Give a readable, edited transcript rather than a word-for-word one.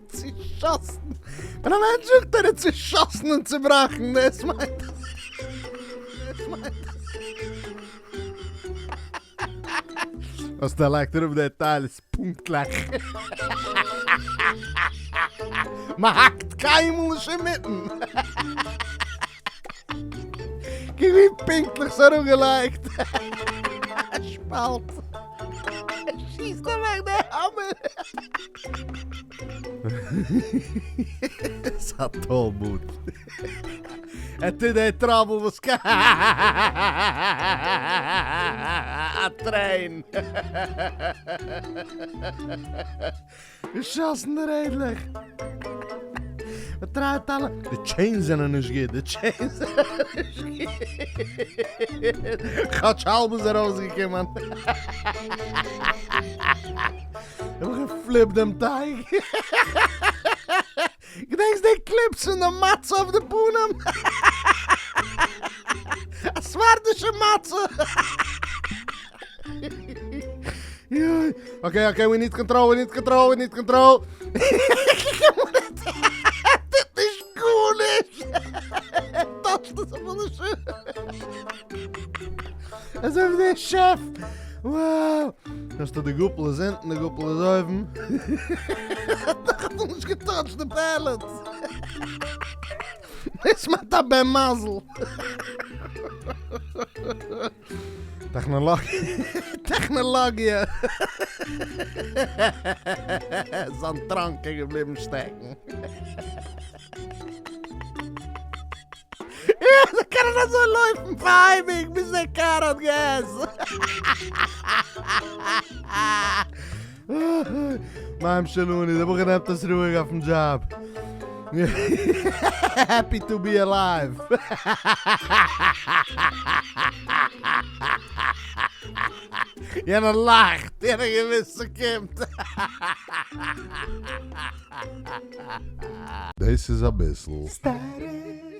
צושאסן. ווען א מענטש זאגט ער איז צושאסן און צובראכן, דאס מיינט אז דאס מיינט אז האסט דערלייגט אראפ די טיילס פונקטליך. מ'האקט קיינמאל נישט אינמיטן. קוק ווי פונקטליך ס'איז אראפגעלייגט. שפאלט. שיסט אוועק די האמער. ס'איז א toll booth. ער טוט די trouble וואס קען א train. געשאסן די רעדלעך. מ'טרייט אלע. די chains זענען נישט גוט, די chains זענען נישט גוט. כאטש האלב איז ארויסגעקומען. איך האב געפליפט דעם טייג. געדענקסט די clips פון די מצה אויף די פנים? א ספרדישע מצה! okay okay we need control we need control we need control. טוט נישט גארנישט! טאטשט עס אפילו נישט אן. אזוי ווי דער שעף. וואו! האסטו די גאפל איז אונטן די גאפל איז אויבן. נאך האט ער נישט געטאטשט די pallet. דאס מיינט א בן מזל. טעכנעלאגיע. זיין trunk איז געבליבן שטעקן. זיי קענען אזוי לויפן פאר אייביג ביז דער קאר האט געז. מים שלנו, דער בחור נעמט עס רואיג אויפן דזשאב. Happy to be alive. יענער לאכט, יענער געוויסט ס'קומט. דאס איז אביסל. סטאריס.